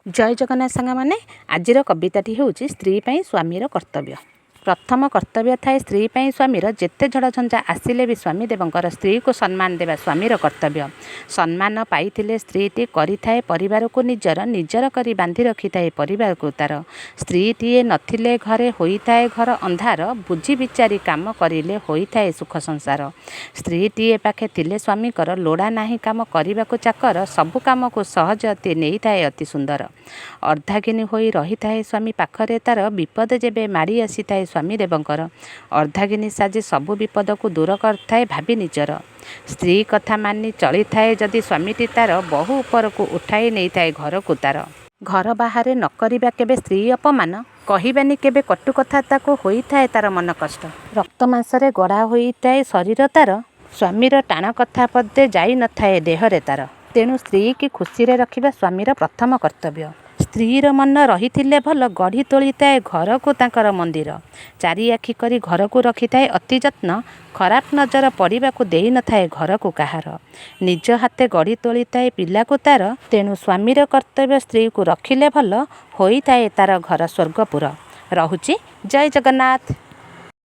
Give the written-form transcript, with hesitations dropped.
ଜୟ ଜଗନ୍ନାଥ ସାଙ୍ଗମାନେ, ଆଜିର କବିତାଟି ହେଉଛି ସ୍ତ୍ରୀ ପାଇଁ ସ୍ୱାମୀର କର୍ତ୍ତବ୍ୟ। ପ୍ରଥମ କର୍ତ୍ତବ୍ୟ ଥାଏ ସ୍ତ୍ରୀ ପାଇଁ ସ୍ୱାମୀର। ଯେତେ ଝଡ଼ଝଞ୍ଜା ଆସିଲେ ବି ସ୍ୱାମୀ ଦେବଙ୍କର ସ୍ତ୍ରୀକୁ ସମ୍ମାନ ଦେବା ସ୍ୱାମୀର କର୍ତ୍ତବ୍ୟ। ସମ୍ମାନ ପାଇଥିଲେ ସ୍ତ୍ରୀଟି କରିଥାଏ ପରିବାରକୁ ନିଜର, ନିଜର କରି ବାନ୍ଧି ରଖିଥାଏ ପରିବାରକୁ ତା'ର। ସ୍ତ୍ରୀଟିଏ ନଥିଲେ ଘରେ ହୋଇଥାଏ ଘର ଅନ୍ଧାର, ବୁଝି ବିଚାରି କାମ କରିଲେ ହୋଇଥାଏ ସୁଖ ସଂସାର। ସ୍ତ୍ରୀଟିଏ ପାଖେ ଥିଲେ ସ୍ୱାମୀଙ୍କର ଲୋଡ଼ା ନାହିଁ କାମ କରିବାକୁ ଚାକର, ସବୁ କାମକୁ ସହଜ ଅତି ନେଇଥାଏ ଅତି ସୁନ୍ଦର। ଅର୍ଦ୍ଧାଙ୍ଗିନୀ ହୋଇ ରହିଥାଏ ସ୍ୱାମୀ ପାଖରେ ତା'ର, ବିପଦ ଯେବେ ମାଡ଼ି ଆସିଥାଏ ସ୍ୱାମୀ ଦେବଙ୍କର, ଅର୍ଦ୍ଧାଙ୍ଗିନୀ ସାଜି ସବୁ ବିପଦକୁ ଦୂର କରିଥାଏ ଭାବି ନିଜର। ସ୍ତ୍ରୀ କଥା ମାନି ଚଳିଥାଏ ଯଦି ସ୍ୱାମୀଟି ତା'ର, ବହୁ ଉପରକୁ ଉଠାଇ ନେଇଥାଏ ଘରକୁ ତା'ର। ଘର ବାହାରେ ନ କରିବା କେବେ ସ୍ତ୍ରୀ ଅପମାନ, କହିବାନି କେବେ କଟୁ କଥା ତାକୁ ହୋଇଥାଏ ତା'ର ମନ କଷ୍ଟ। ରକ୍ତ ମାଂସରେ ଗଢ଼ା ହୋଇଥାଏ ଶରୀର ତା'ର, ସ୍ୱାମୀର ଟାଣ କଥା ପଦେ ଯାଇନଥାଏ ଦେହରେ ତା'ର। ତେଣୁ ସ୍ତ୍ରୀକି ଖୁସିରେ ରଖିବା ସ୍ୱାମୀର ପ୍ରଥମ କର୍ତ୍ତବ୍ୟ। ସ୍ତ୍ରୀର ମନ ରହିଥିଲେ ଭଲ, ଗଢ଼ି ତୋଳିଥାଏ ଘରକୁ ତାଙ୍କର ମନ୍ଦିର। ଚାରିଆଖି କରି ଘରକୁ ରଖିଥାଏ ଅତି ଯତ୍ନ, ଖରାପ ନଜର ପଡ଼ିବାକୁ ଦେଇନଥାଏ ଘରକୁ କାହାର। ନିଜ ହାତେ ଗଢ଼ି ତୋଳିଥାଏ ପିଲାକୁ ତା'ର। ତେଣୁ ସ୍ୱାମୀର କର୍ତ୍ତବ୍ୟ ସ୍ତ୍ରୀକୁ ରଖିଲେ ଭଲ, ହୋଇଥାଏ ତା'ର ଘର ସ୍ୱର୍ଗପୁର। ରହୁଛି, ଜୟ ଜଗନ୍ନାଥ।